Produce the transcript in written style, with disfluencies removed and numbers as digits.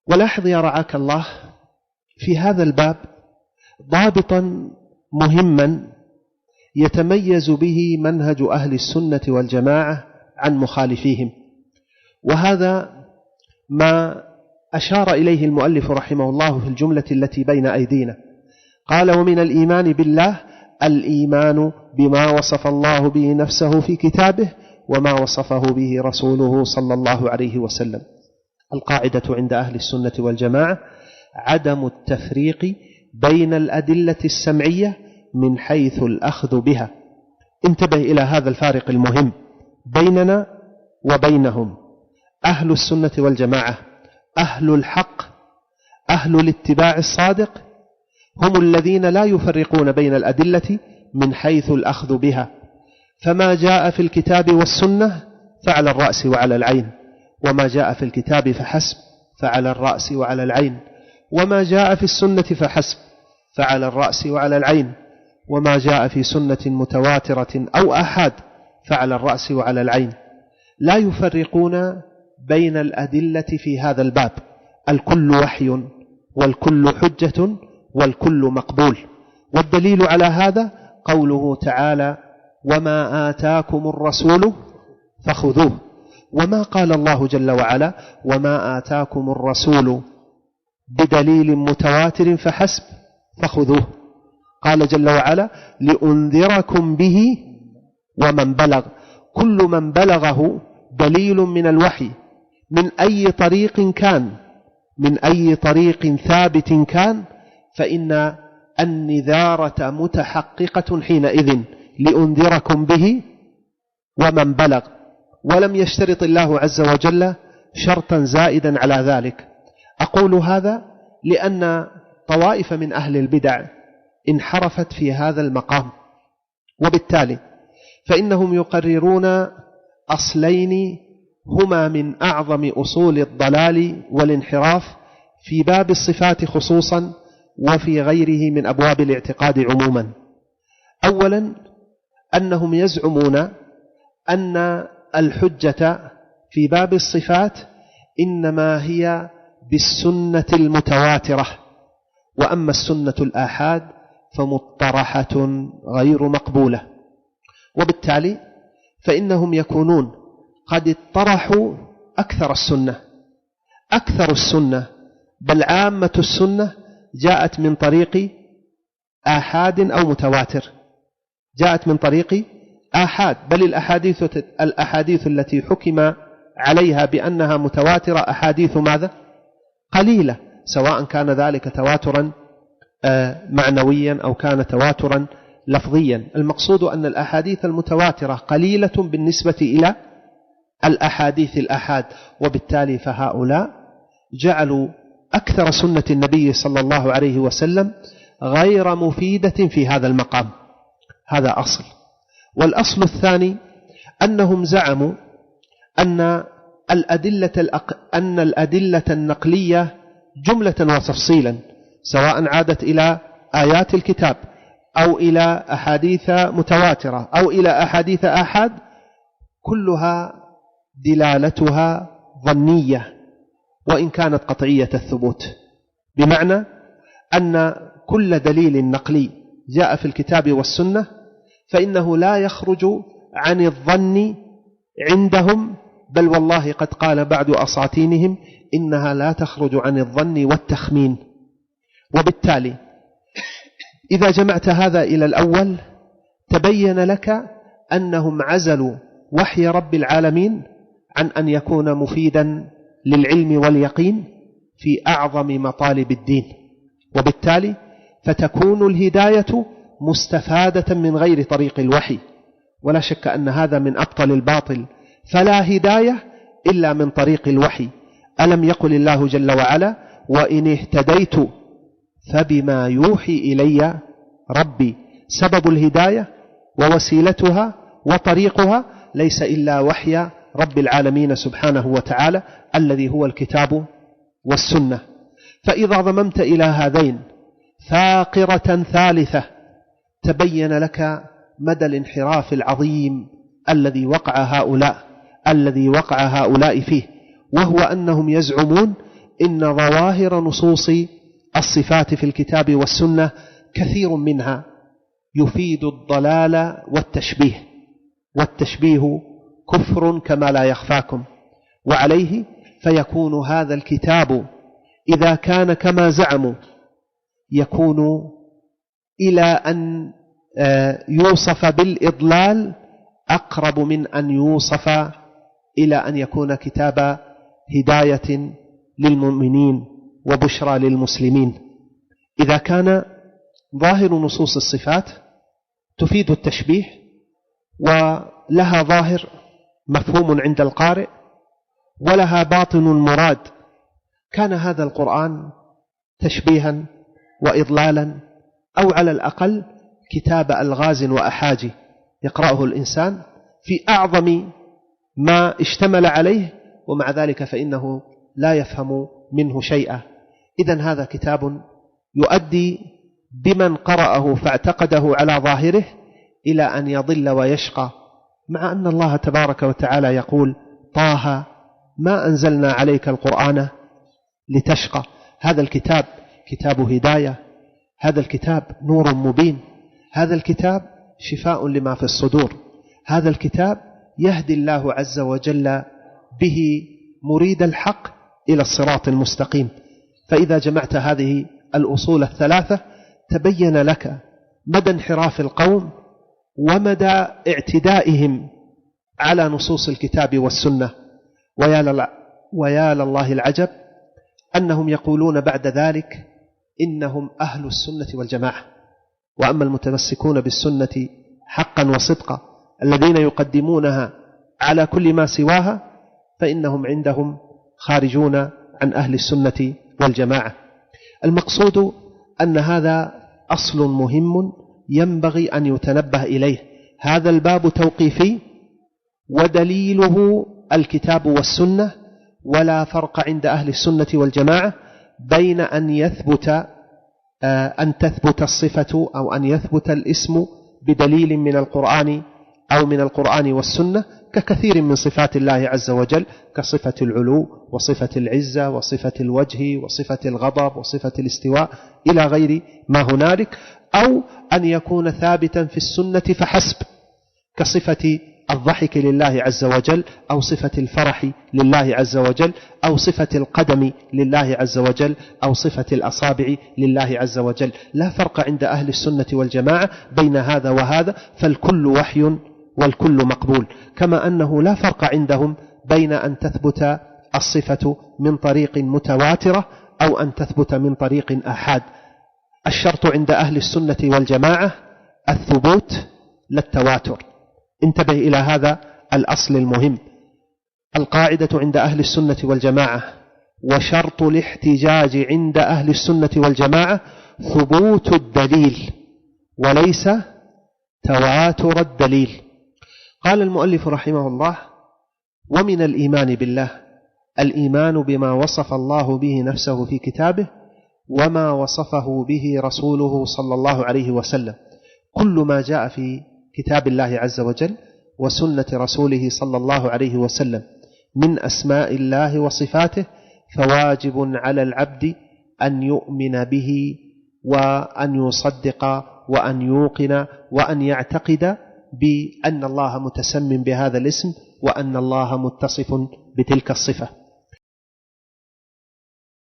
ولاحظ يا رعاك الله في هذا الباب ضابطا مهما يتميز به منهج أهل السنة والجماعة عن مخالفيهم، وهذا ما أشار إليه المؤلف رحمه الله في الجملة التي بين أيدينا. قال: ومن الإيمان بالله الإيمان بما وصف الله به نفسه في كتابه وما وصفه به رسوله صلى الله عليه وسلم. القاعدة عند أهل السنة والجماعة عدم التفريق بين الأدلة السمعية من حيث الأخذ بها. انتبه إلى هذا الفارق المهم بيننا وبينهم. أهل السنة والجماعة أهل الحق، أهل الاتباع الصادق، هم الذين لا يفرقون بين الأدلة من حيث الأخذ بها، فما جاء في الكتاب والسنة فعلى الرأس وعلى العين، وما جاء في الكتاب فحسب فعلى الرأس وعلى العين، وما جاء في السنة فحسب فعلى الرأس وعلى العين، وما جاء في سنة متواترة أو أحاد فعلى الرأس وعلى العين. لا يفرقون بين الأدلة في هذا الباب، الكل وحي والكل حجة والكل مقبول. والدليل على هذا قوله تعالى: وما آتاكم الرسول فخذوه. وما قال الله جل وعلا: وما آتاكم الرسول بدليل متواتر فحسب فخذوه. قال جل وعلا: لأنذركم به ومن بلغ. كل من بلغه دليل من الوحي من أي طريق كان، من أي طريق ثابت كان، فإن النذارة متحققة حينئذ، لأنذركم به ومن بلغ. ولم يشترط الله عز وجل شرطا زائدا على ذلك. أقول هذا لأن طوائف من أهل البدع انحرفت في هذا المقام، وبالتالي فإنهم يقررون أصلين هما من أعظم أصول الضلال والانحراف في باب الصفات خصوصا، وفي غيره من أبواب الاعتقاد عموما. أولا، أنهم يزعمون أن الحجة في باب الصفات إنما هي بالسنة المتواترة، وأما السنة الآحاد فمطرحة غير مقبولة. وبالتالي فإنهم يكونون قد اطرحوا أكثر السنة، أكثر السنة بل عامة السنة جاءت من طريق آحاد أو متواتر، جاءت من طريق آحاد، بل الأحاديث التي حكم عليها بأنها متواترة أحاديث ماذا؟ قليلة، سواء كان ذلك تواترا معنويا أو كان تواترا لفظيا. المقصود أن الأحاديث المتواترة قليلة بالنسبة إلى الأحاديث الآحاد، وبالتالي فهؤلاء جعلوا أكثر سنة النبي صلى الله عليه وسلم غير مفيدة في هذا المقام. هذا أصل. والأصل الثاني أنهم زعموا أن الأدلة النقلية جملة وتفصيلا، سواء عادت إلى آيات الكتاب أو إلى أحاديث متواترة أو إلى أحاديث آحاد، كلها دلالتها ظنية وإن كانت قطعية الثبوت، بمعنى أن كل دليل نقلي جاء في الكتاب والسنة فإنه لا يخرج عن الظن عندهم، بل والله قد قال بعض أساطينهم إنها لا تخرج عن الظن والتخمين. وبالتالي إذا جمعت هذا إلى الأول تبين لك أنهم عزلوا وحي رب العالمين عن أن يكون مفيدا للعلم واليقين في أعظم مطالب الدين، وبالتالي فتكون الهداية مستفادة من غير طريق الوحي، ولا شك أن هذا من أبطل الباطل، فلا هداية إلا من طريق الوحي. ألم يقل الله جل وعلا: وإن اهتديت فبما يوحي إلي ربي. سبب الهداية ووسيلتها وطريقها ليس إلا وحي رب العالمين سبحانه وتعالى الذي هو الكتاب والسنة. فإذا ضممت إلى هذين فاقرة ثالثة تبين لك مدى الانحراف العظيم الذي وقع هؤلاء فيه، وهو أنهم يزعمون إن ظواهر نصوص الصفات في الكتاب والسنة كثير منها يفيد الضلال والتشبيه، والتشبيه كفر كما لا يخفاكم. وعليه فيكون هذا الكتاب إذا كان كما زعموا يكون إلى أن يوصف بالإضلال أقرب من أن يوصف إلى أن يكون كتاب هداية للمؤمنين وبشرى للمسلمين. إذا كان ظاهر نصوص الصفات تفيد التشبيه ولها ظاهر مفهوم عند القارئ ولها باطن مراد، كان هذا القرآن تشبيها وإضلالا، أو على الأقل كتاب ألغاز وأحاجي يقرأه الإنسان في أعظم ما اشتمل عليه، ومع ذلك فإنه لا يفهم منه شيئا. إذن هذا كتاب يؤدي بمن قرأه فاعتقده على ظاهره إلى أن يضل ويشقى، مع أن الله تبارك وتعالى يقول: طه ما أنزلنا عليك القرآن لتشقى. هذا الكتاب كتاب هداية، هذا الكتاب نور مبين، هذا الكتاب شفاء لما في الصدور، هذا الكتاب يهدي الله عز وجل به مريد الحق إلى الصراط المستقيم. فإذا جمعت هذه الأصول الثلاثة تبين لك مدى انحراف القوم ومدى اعتدائهم على نصوص الكتاب والسنة. ويا لله العجب أنهم يقولون بعد ذلك إنهم أهل السنة والجماعة. وأما المتمسكون بالسنة حقا وصدقا الذين يقدمونها على كل ما سواها فإنهم عندهم خارجون عن أهل السنة والجماعة. المقصود أن هذا أصل مهم ينبغي أن يتنبه إليه. هذا الباب توقيفي ودليله الكتاب والسنة، ولا فرق عند أهل السنة والجماعة بين أن تثبت الصفة أو أن يثبت الاسم بدليل من القرآن أو من القرآن والسنة، ككثير من صفات الله عز وجل، كصفة العلو وصفة العزة وصفة الوجه وصفة الغضب وصفة الاستواء إلى غير ما هنالك، أو أن يكون ثابتا في السنة فحسب، كصفة الضحك لله عز وجل، أو صفة الفرح لله عز وجل، أو صفة القدم لله عز وجل، أو صفة الأصابع لله عز وجل. لا فرق عند أهل السنة والجماعة بين هذا وهذا، فالكل وحي والكل مقبول. كما أنه لا فرق عندهم بين أن تثبت الصفة من طريق متواترة أو أن تثبت من طريق آحاد. الشرط عند أهل السنة والجماعة الثبوت لا التواتر. انتبه إلى هذا الأصل المهم. القاعدة عند أهل السنة والجماعة وشرط الاحتجاج عند أهل السنة والجماعة ثبوت الدليل وليس تواتر الدليل. قال المؤلف رحمه الله: ومن الإيمان بالله الإيمان بما وصف الله به نفسه في كتابه وما وصفه به رسوله صلى الله عليه وسلم. كل ما جاء في كتاب الله عز وجل وسنة رسوله صلى الله عليه وسلم من أسماء الله وصفاته فواجب على العبد أن يؤمن به وأن يصدق وأن يوقن وأن يعتقد بأن الله متسم بهذا الاسم وأن الله متصف بتلك الصفة.